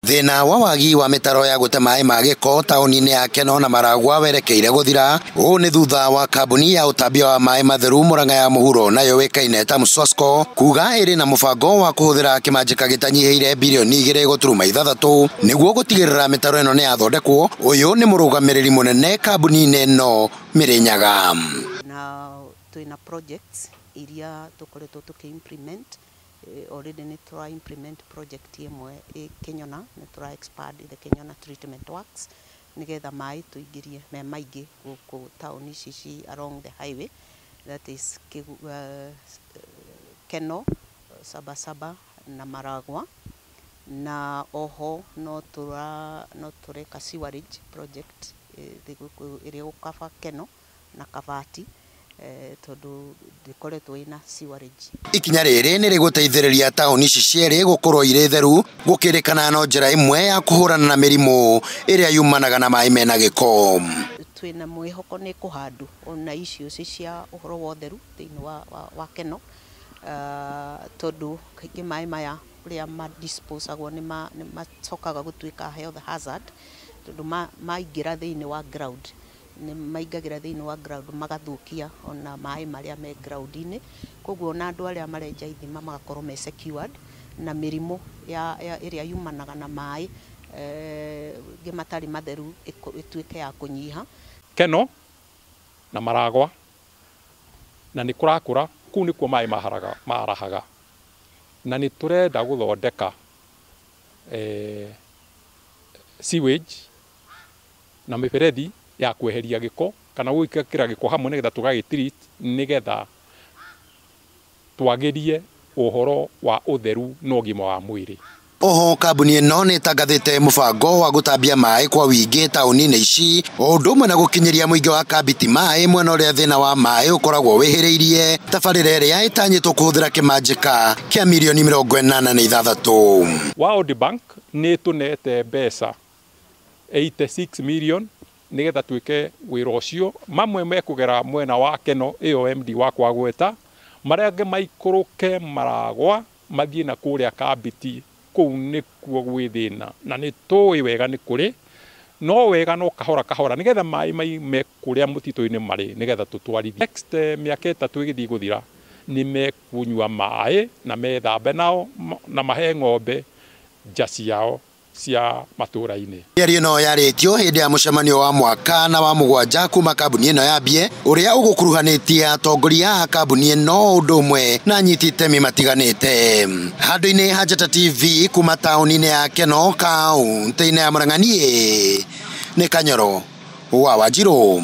Thĩna wa wagi wa mĩtaro ya gũte maĩ ma gĩko taũni-inĩ ya Kenol na Maragua werekeire gũthira. Ũũ nĩ thutha wa kambuni ya ũtambia wa maĩ matheru Murang'a ya mũhuro na yũĩkaine ta Mswasco kuga ĩrĩ na mũbango wa kũhũthĩra kĩmanjĩka gĩtanyihĩire birioni 2.6 nĩguo gũtigĩrĩra mĩtaro ĩno nĩ yathondekwo. Ũyũ nĩ mũrũgamĩrĩri mũnene kambuni-inĩ ĩno Mĩrĩnyaga. Na twĩna projects iria tũkoretwo tũkĩ implement. Already nĩ tũra implement project ĩmwe ĩ Kenyona, nĩ tũra expand the Kenyona treatment works nĩgetha maĩ tũingĩrie me maingĩ gũkũ taũni ici ci along the highway, that is Kenol, Sabasaba na Maragua. Na oho no tũreka sewerage project ĩrĩa ĩgũkaba Kenol na Kabati, tondũ ndĩkoretwo ĩna sewerage. Ikinya rĩrĩ nĩ rĩgũteithĩrĩria taũni ici cierĩ gũkorwo irĩ theru, gũkĩrĩkana no njĩra ĩmwe ya kũhũrana na mĩrimũ ĩrĩa yumanaga na maĩ mena gĩko. Twĩna mwĩhoko nĩ kũhandwo ona issues cia ũhoro wa ũtheru thĩinĩ wa Kenol, tondũ kaingĩ maĩ maya ũrĩa madisposagwo nĩ macokaga gũtuĩka health hazard, tondũ maingĩra thĩinĩ wa ground, nĩ maingagĩra thĩinĩ wa ground magathũkia ona maĩ marĩa me ground-inĩ. Koguo ona andũ arĩa marenja ithima magakorwo me secured na mĩrimũ ĩrĩa yumanaga na maĩ matarĩ matheru ĩtuĩke ya kũnyiha. Kenol na Maragua na nĩ kũrakũra, kũu nĩkuo maĩ marahaga, na nĩ tũrenda gũthondeka sewage na mĩberethi ya kweheria gĩko kana gwĩkĩra gĩko hamwe nĩgetha tũgagĩtreat nĩgetha twagĩrie ũhoro wa ũtheru na ũgima wa mwĩrĩ. Oho kambuni ĩno nĩ ĩtangathĩte mũbango wa gũtambia maĩ kwa wĩingĩ taũni-inĩ ici, o ũndũ ũmwe na gũkinyĩria mũingĩ wa Kambiti maĩ mwena ũrĩa thĩna wa maĩ ũkoragwo wĩhĩrĩirie, tabarĩra ĩrĩa ĩtanyĩtwo kũhũthĩra kĩmanjĩka kĩa mirioni 86. World Bank nĩ ĩtũnete mbeca 86 million nĩgetha twĩke wĩra ũcio. Mamwe mekũgera mwena wa Kenol ĩyo MD wakwa gweta, marĩa angĩ maikũrũke Maragua mathiĩ na kũrĩa Kambiti, kũu nĩkuo gwĩ thĩna na nĩ tũĩ wega nĩ kũrĩ no wega no kahora kahora nĩgetha maĩ maime kũrĩa mũtitũ-inĩ marĩ nĩgetha tũtwarithie. Next mĩaka 3 ĩgĩthiĩ gũthira nĩ mekũnyua maĩ na methambe nao na mahe ng'ombe nja ciao cia matũra-inĩ. Mĩario ĩno yarĩtio hĩndĩ ya mũcemanio wa mwaka na wa mũgwanja kuma kambuni ĩno yambie, ũrĩa ũgũkuruhanĩtie atongoria a kambuni ĩno ũndũ ũmwe na anyiti itemi matiganĩte. Handũ-inĩ ha Njata TV kuma taũni-inĩ ya Kenol, kaũntĩ-inĩ ya Murang'a, niĩ nĩ Kanyoro wa Wanjirũ.